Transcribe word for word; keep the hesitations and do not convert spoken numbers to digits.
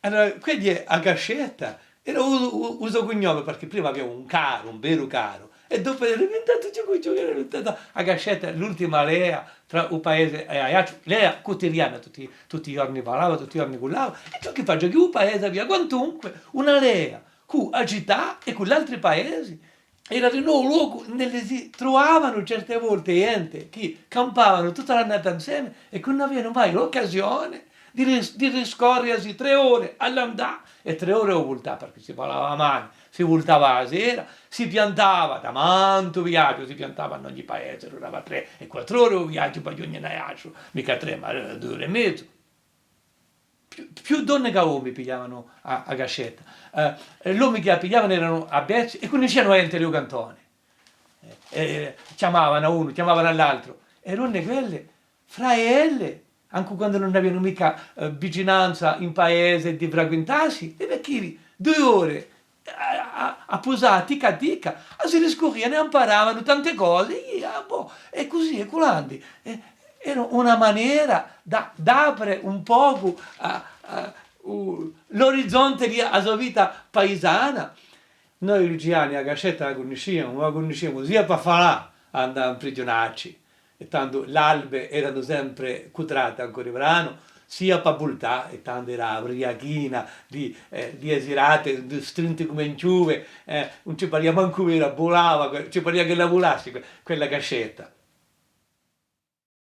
Allora, quella hè a Cascetta, era u, u, u so cugnome, perchè prima avia un caru, un bellu caru, è dopu era diventatu ciò chì era diventatu a Cascetta, l'ultima lea trà u paese è Aiacciu, lea cutidiana, tutti, tutti i ghjorni parlava, tutti i ghjorni cullava, è ciò chì face chì u paese avia quantunque una lea cù a cità è cù l'altri paesi, era dinò u locu induve si truvavanu certe volte ghjente chì campavanu tutta l'annata inseme è chì ùn avianu mai l'occasione di ris-, di riscorresi trè ore à l'andà è trè ore à u vultà, perchè si parlava a mane, si vultava a sera, si piantava, tamantu viaghju, si piantava in ogni paese, durava trè è quattru ore u viaghju per ghjunghje in Aiacciu, micca trè, ma, eh, dui ore è mezu. Più, più donne chè omi pigliavanu a, a Cascetta. Eh, è l'omi chì a pigliavanu eranu avvezzi è cunniscianu a ghjente di u cantone. Eh, eh, chjamavanu à unu, chjamavanu à l'altru. È donne quelle, fra elle, ancu quandu ùn avianu micca, eh, vicinanza in paese di frequintassi, è perchè dui ore à, à, à pusà, ticca ticca, ah, si discurrianu è amparavanu tante cose, è, ah, bò, è cusì, è culandi. È, era una manera da, d'apre un pocu à, à, u, l'orizonte di a so vita paisana. Noi Luciani a Cascetta a cunnisciamu, ma a cunnisciamu sia pà falà, andà in prigiunacci, è tandu l'albe eranu sempre cutrate ancu di branu, sia pà vultà, è tandu era a briachina di, eh, di e sirate, di strinti cum'è un chjuve, eh, ùn ci paria mancu vera, vulava, que-, ci paria ch'ella vulassi que-, quella Cascetta.